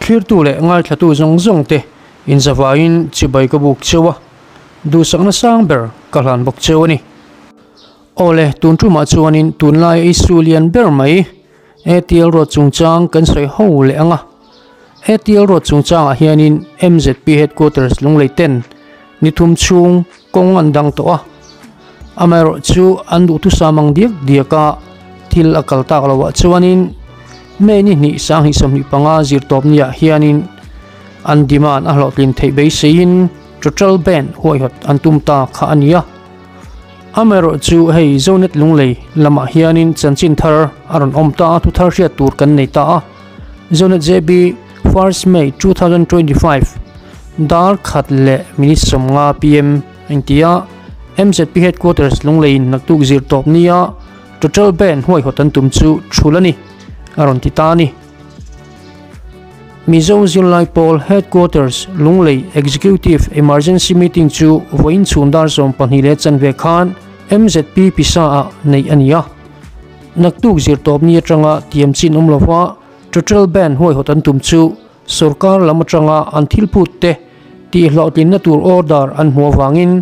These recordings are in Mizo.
Thlirtu leh ngaithlatu zawng zawng te inzavaiin chibai ka buk cheu a, duhsakna sang ber ka hlan bawk cheu a ni. Awle, tun tumah chuanin tunlaia issue lian ber mai ATL road chungchang kan sawi ho leh ang a. ATL road chungchangah hianin MZP headquarters Lunglei ten ni thum chhung kawng an dang tawh a. Amaherawh chu an duhthusam ang diak diak a, thil a kal tak loh ah chuanin May ni hnih 2025 zirtawp niah hianin an demand a hlawhtlin theih beiseiin total ban huaihawt an tum ta kha a ni a. Amaherawh chu hei Zonet Lunglei lamah hianin chanchin thar a rawn awm ta a, thu thar hriat tur kan nei ta a. Zonet JB first May 2025 dar khat leh minute 50 pm engti a MZP headquarters Lungleiin naktuk zir tawp nia total ban huaihawt an tum chu thul a ni a rawn ti ta a ni. Mizo Zirlai Pawl Headquarters Lunglei Executive Emergency Meeting chu vawiin chhun dar 12 leh chanve khan MZP pisa ah neih a ni a. Naktuk zirtawp ni atanga tiam chin awm lova total ban huaihawt an tum chu sorkar lam atanga an thil phut te tih hlawhtlinna tur order an hmu avangin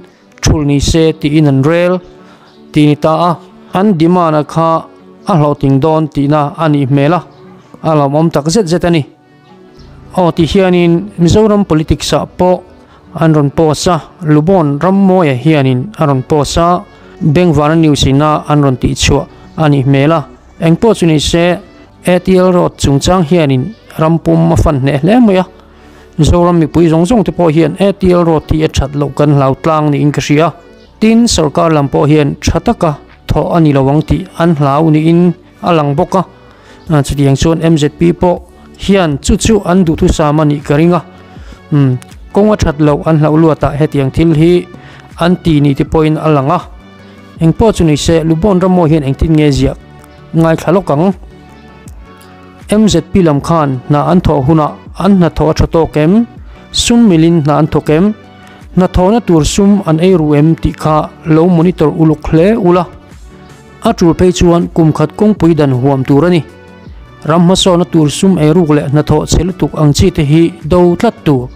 thulh ni se tiin an rel ti ni ta a. An demand a kha a hlawhtling dawn tihna a nih hmel a, a lawmawm tak zet zet a ni. Aw ti hianin Mizoram politics ah pawh an rawn post a, Lubon Rammawia hianin a rawn post a, Bengvana news ina an rawn tihchhuah a nih hmel a. Engpawh chu ni se ATL road chungchang hianin ram pum a fan hneh hle mai a, Mizoram mipui zawng zawng te pawh hian ATL road hi a that loh kan hlau tlang niin ka hria. Tin, sorkar lam pawh hian tha taka thawh a ni lo ang tih an hlau niin a lang bawk a. Chutiang chuan MZP pawh hian chu chu an duhthusam a nih ka ring a. Umm, kawng a that loh an hlauh luatah hetiang thil hi an ti ni te pawhin a lang a. Engpawh chu ni se, Lubon Rammawi hian engtin nge ziah ngaithla lawk ang? MZP lam khan hna an thawh hunah an hnathawh a tha tawk em? Sum milin hna an thawk em? Hnathawhna tur sum an ei ru em tih kha lo monitor uluk hle ula. A tul phei chuan kum khat kawngpui dan huam tur a ni. Ram hmasawhna tur sum ei ruk leh hnathawh chhe lutuk ang chi te hi do tlat tur.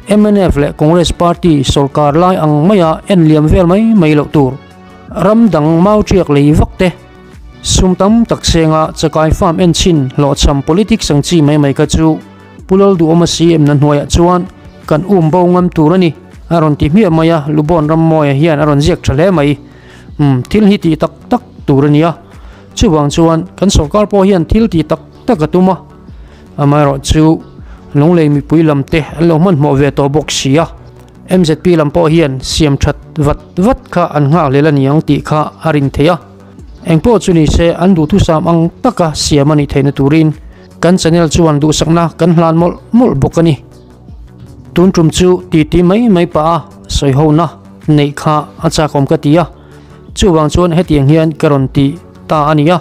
Mnf leh Congress party sawrkar lai ang maia en liam vel mai mai loh tur. Ram dang mau tiak lei vak te. Sum tam tak senga chakai farm en chhin hlawhchham politics ang chi mai mai kha chu Pu Lalduhawma CM na hnuaiah chuan kan um bo ngam tur a ni a rawn ti hmiah mai a, Lubon Rammawia hian a rawn ziak tha hle mai. Umm, thil hi tih tak tak tur a ni a, chuvang chuan kan sorkar pawh hian thil tih tak tak a tum a, amaherawh chu Lunglei mipui lam te an lo hmanhmawh ve tawh bawk si a, MZP lam pawh hian siam that vat vat kha an nghak lel a ni ang tih kha a rin theih a. Engpawh chu ni se an duhthusam ang taka siam a nih theihna turin kan channel chuan duhsakna kan hlan mawlh mawlh bawk a ni. Tun tum chu titi mai mai pah a sawi hona neih kha a chakawm ka ti a, chuvang chuan hetiang hian ka rawn ti ta a ni a.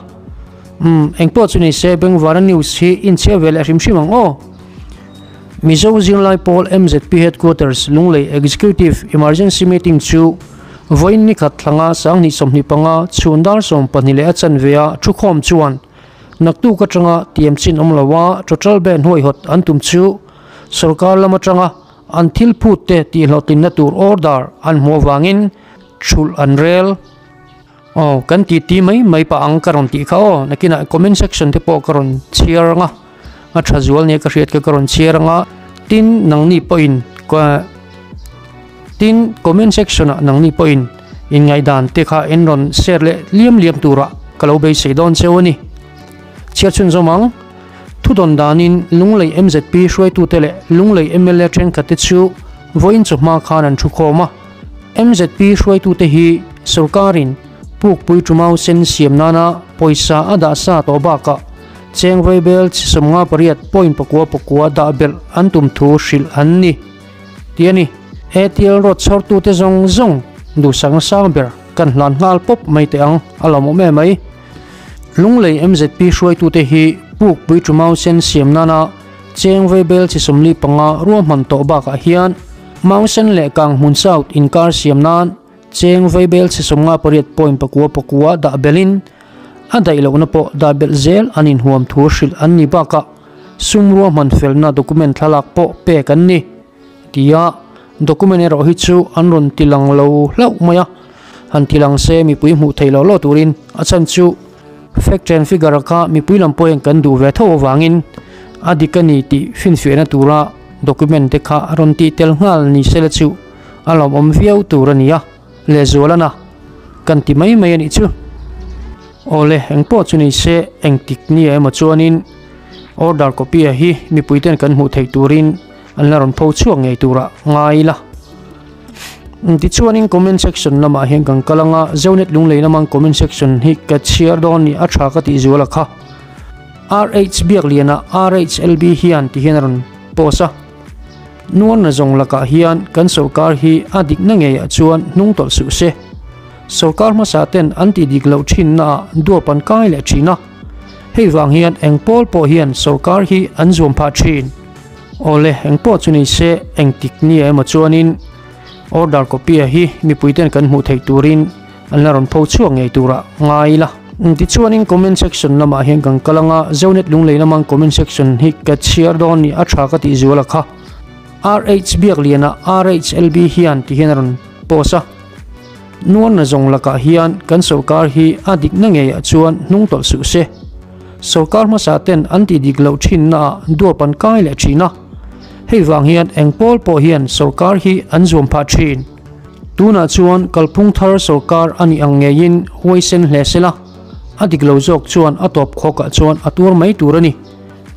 Umm, engpawh chu ni se Bengvara news hi inchhiar ve leh hrim hrim ang aw. Mizo Zirlai Pawl MZP Headquarters Lunglei Executive Emergency Meeting chu vawiin ni khat thlanga 2025 chhun dar 12 leh a chanve a thukhawm chuan naktuk atanga tiam chin awm loa total ban huaihawt an tum chu sorkar lam atanga an thil phut te tihhlawhtlinna tur order an hmuh avangin thulh an rel. Aw, kan ti ti mai mai pah ang ka rawn tih kha aw, nakinah comment section te pawh ka rawn chhiar ang a, a tha zual nia ka hriat kha ka rawn chhiar ang a, tin nangni pawhin tin comment section ah nangni pawhin inngaihdan te kha in rawn share leh liam liam turah ka lo beisei dawn cheu a ni. Chhiar chhunzawm ang, thudawn danin Lunglei MZP hruaitute leh Lunglei mla thenkhat te chu vawiin chawhma khan an thukhawm a, MZP hruaitute hi sorkarin pukpui tumau sen siam nana pawisa a dah sa tawh bakah cheng vaibel chi 58 point pakua pakua dah belh an tum thu hrilh an ni tih a ni. ATL road chhawrtute zawng zawng duhsakna sang ber kan hlan nghal pawp mai teh ang a lawmawm em mai. Lunglei MZP hruaitute hi pukpui tumau sen siam nana cheng vaibel chi 45 ruahman tawh bakah hian Mausen leh Kanghmun South inkar siam nan cheng vaibel chhe 58 point pakua pakua dah belhin a daih lohna pawh dah belh zel an inhuam thu hrilh an ni bakah sum ruahman felna document thlalak pawh pek an ni tia document erawh hi chu an rawn ti lang lo hlauh mai a, han ti lang se mipui hmuh theih loh loh turin a chhan chu fact and figure kha mipui lam pawhin kan duh ve tho avangin a dik a ni tih finfiahna tura document te kha rawn tih tel nghal ni sela chu a lawmawm viau tur a ni a, lehzual a na kan ti mai mai a nih chu. Awle, engpawh chu ni se engtik ni emaw chuanin order copy a hi mipui ten kan hmuh theih turin an la rawn pho chhuak ngei turah ngai ila. Tichuanin comment section lamah hian kan kal anga Zonet Lunglei lama comment section hi ka chhiar dawn ni a tha ka tih zual a kha. RH Biakliana RHLB hian ti hian a rawn post a. Nuarna zawng lakah hian kan sorkar hi a dikna ngeiah chuan hnung tawlh suh se. Sorkar hmasa ten an tih dik loh thinna ah duap an kai leh thin a. Hei vang hian eng pawl pawh hian sorkar hi an zuam phah thin. Awle, eng pawh chu ni se engtik ni emaw chuanin order copy a hi mipui ten kan hmuh theih turin an la rawn pho chhuak ngei turah ngai ila. Tichuanin comment section lamah hian kan kal anga Zonet Lunglei lama comment section hi ka chhiar dawn ni a tha ka tih zual a kha. RH Biakliana RHLB hian ti hian a rawn post a. Nuarna zawng lakah hian kan sorkar hi a dikna ngeiah chuan hnung tawlh suh se. Sorkar hmasa ten an tih dik loh thinna ah duap an kai leh thin a. Hei vang hian eng pawl pawh hian sorkar hi an zuam phah thin. Tunah chuan kalphung thar sorkar a nih ang ngeiin huaisen hle sela, a dik lo zawk chuan a tawp khawkah chuan a tuar mai tur a ni.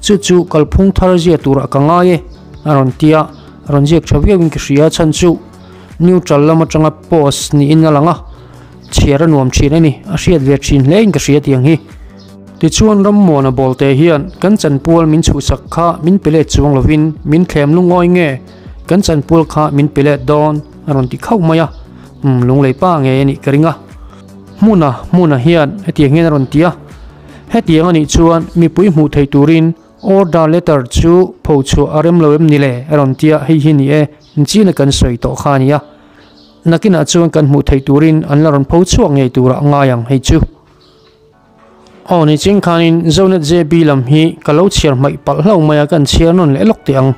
Chu chu kalphung thar zia turah ka ngai e, a rawn ti a, rawn ziak tha viauin ka hria chhan chu neutral lam atanga post niin a lang a, chhiar a nuam thin a ni, a hriat ve thin hle in ka hria tiang hi. Tichuan Rammuana Bawlte hian kan chanpual min chhuhsak kha min pe let chuang lovin min thlem lungawi nge kan chanpual kha min pe let dawn a rawn ti khauh mai a, umm lunglei pa ngei a nih ka ring a. Hmuna hmuna hian hetiang hian a rawn ti a, hetiang a nih chuan mipui hmuh theih turin Order letter chu pho chhuah a rem lo em ni le? A rawn ti a, hei hi ni e, China kan sawi tawh kha a ni a. Nakinah chuan kan hmuh theih turin an la rawn pho chhuak ngei turah ngai ang hei chu. Aw ni ching khanin Zonet JB lam hi ka lo chhiar hmaih palh hlo mai a, kan chhiar nawn leh lawk teh ang.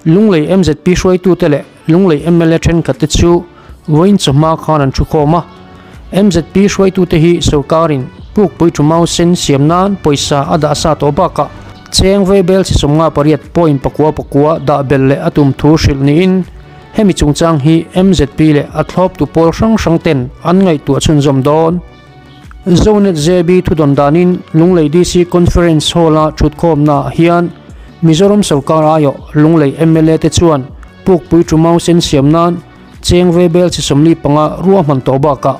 Lunglei MZP hruaitute leh Lunglei mla thenkhat te chu vawiin chawhma khan an thukhawm a. MZP hruaitute hi sorkarin Pukpui Tumau sen siam nan pawisa a dah sa tawh bakah cheng vaibel chi 58 point pakua pakua dah belh leh a tum thu hrilh niin hemi chungchang hi MZP leh a thlawptu pawl hrang hrang ten an ngaihtuah chhunzawm dawn. Zonet JB thudawn danin Lunglei DC Conference Hall-a thutkhawmnaah hian Mizoram sorkar aiawh Lunglei mla te chuan Pukpui thu Mausen siam nan cheng vaibel chi 45 ruahman tawh bakah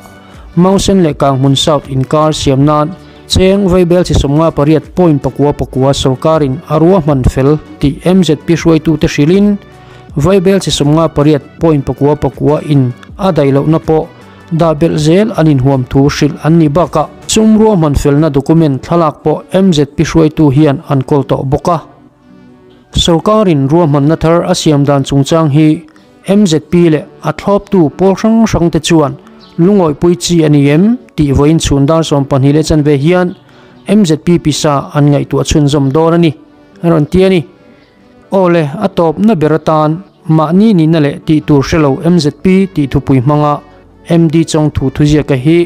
Mausen leh Kanghmun South inkar siam nan cheng vaibel chi 58 point pakua pakua sorkarin a ruahman fel tih MZP hruaitute hrilhin vaibel chi 58 point pakua pakua in a daih lohna pawh Dah belh zel an inhuam thu hrilh an nih bakah sum ruahman felna document thlalak pawh MZP hruaitu hian an kawl tawh bawk a. Sorkarin ruahmanna thar a siam dan chungchang hi MZP leh a thlawptu pawl hrang hrangte chuan lungawihpui chi a ni em tih vawiin chhun dar 24 hian MZP pisa an ngaihtuah chhunzawm dawn a ni, a rawn ti a ni. Aw le, a tawpna ber atan mahni nihna leh tih tur hre lo MZP tih thupui hmanga MD Chawngthu thuziaka hi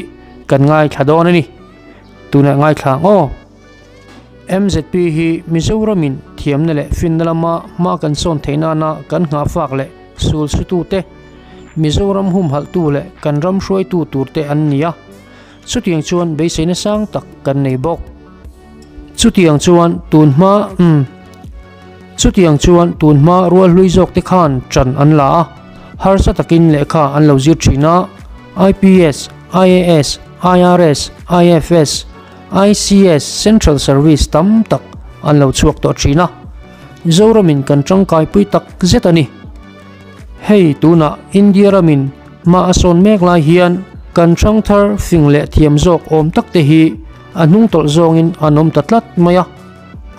kan ngaithla dawn a ni. Tunah ngaithla ang aw. MZP hi Mizoramin thiamna leh finna lama hma kan sawn theih nana kan nghahfak leh sul sutute, Mizoram humhalhtu leh kan ram hruaitu turte an ni a. Chutiang chuan beiseina sang tak kan nei bawk. Chutiang chuan tun hma umm Chutiang chuan tun hma rual hlui zawk te khan ṭan an la a, harsa takin lehkha an lo zir ṭhin a, IPS, IAS, IRS, IFS, ICS, Central Service tam tak an lo chhuak tawh ṭhin a, Zoramin kan ṭangkaipui tak zet a ni. Hei tunah India ramin hma a sawn mek lai hian kan hrang thar fing leh thiam zawk awm tak te hi a hnung tawlh zawngin an awm ta tlat mai a.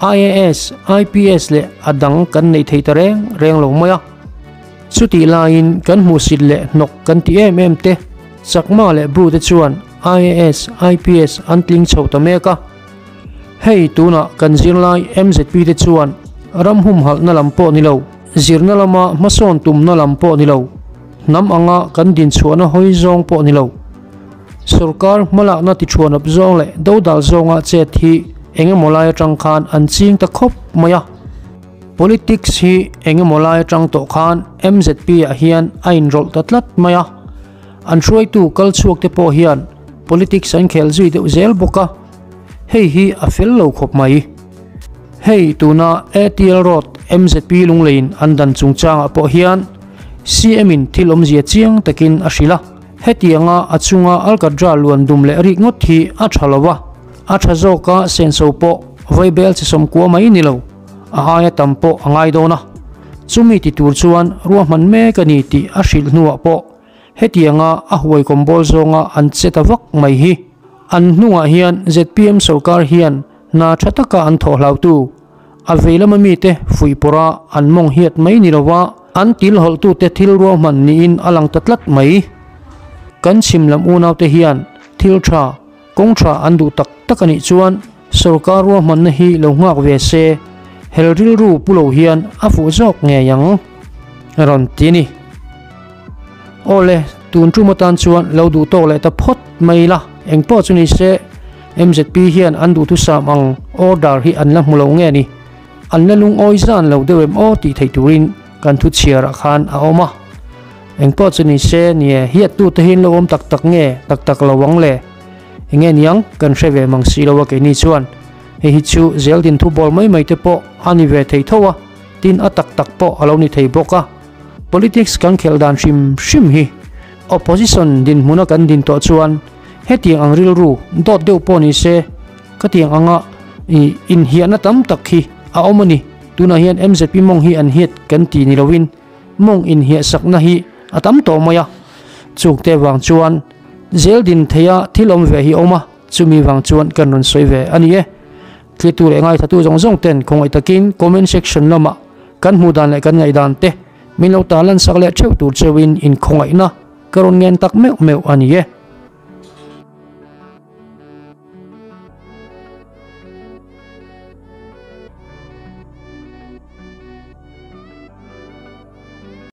IAS, IPS leh a dang kan nei thei ta reng reng lo mai a. Chutih laiin kan hmuhsit leh hnawk kan ti em em te, Chakma leh Bru te chuan IAS, IPS an tling chho ta mek a. Hei tuna kan zirlai MZP te chuan ram humhalhna lam pawh ni lo, zirna lama hmasawn tumna lam pawh ni lo, hnam anga kan dinchhuahna hawi zawng pawh ni lo, sorkar hmalakna tithuanawp zawng leh dodal zawnga chet hi engemaw lai atang khan an ching ta khawp mai a. Politics hi engemaw lai atang tawh khan MZP ah hian a inrawlh ta tlat mai a. An hruaitu kal chhuak te pawh hian politics an khel zui deuh zel bawk a, hei hi a fel lo khawp mai. Hei tuna ATL Road MZP Lungleiin an dan chungchangah pawh hian CM in thil awmzia chiang takin a hrilh a, hetianga a chunga alkatra luan dum leh rik ngawt hi a tha lo a, a tha zawka senso pawh vaibel chi sawmkua mai ni lo, a aia tam pawh a ngai dawn a, chumi ti tur chuan ruahman mek a ni tih a hrilh hnuah pawh hetianga a huaikawm bawl zawnga an che ta vak mai hi. An hnungah hian zpm sorkar hian hna tha taka an thawh hlautu, a vei lama mite fuihpawrha an mawng hiat mai ni lova an til hawlhtute thil ruahman niin a lang ta tlat mai. Kan chhim lam unaute hian thil tha, Kawng tha an duh tak tak a nih chuan sorkar ruahmanna hi lo nghak ve se, hel rilru pu lo hian a fuh zawk ngei ang a rawn ti a ni. Awle, tun tum atan chuan lo duh tawk leh ta phawt mai ila, engpawh chu ni se MZP hian an duhthusam ang order hi an la hmu lo nge ni, an la lungawi zan lo deuh em aw tih theih turin kan thu chhiarah khan a awm a. Engpawh chu ni se, nie, hiattute hi an lo awm tak tak nge, tak tak lo ang le? Enge niang, kan hre ve mang si lo a keini chuan. Hei hi chu zeldin thu bawl mai mai te pawh a ni ve thei tho a, tin a tak tak pawh a lo ni thei bawk a. Politics kan khelh dan hrim hrim hi opposition dinhmuna kan din tawh chuan hetiang ang rilru dawt deuh pawh ni se, khatiang anga inhiahna tam tak hi a awm a ni. Tunah hian MZP mawng hi an hiat kan ti ni loin, Mawng inhiahsakna hi a tam tawh mai a, chungte vang chuan zel din theia thil awm ve hi a awm a, chumi vang chuan kan rawn sawi ve a ni e. Thlitu leh ngaithatu zawng zawng ten khawngaih takin comment section lamah kan hmuh dan leh kan ngaihdan te min lo tarlan sak leh theuh tur cheuhin inkhawngaihna ka rawn ngen tak meuh meuh a ni e.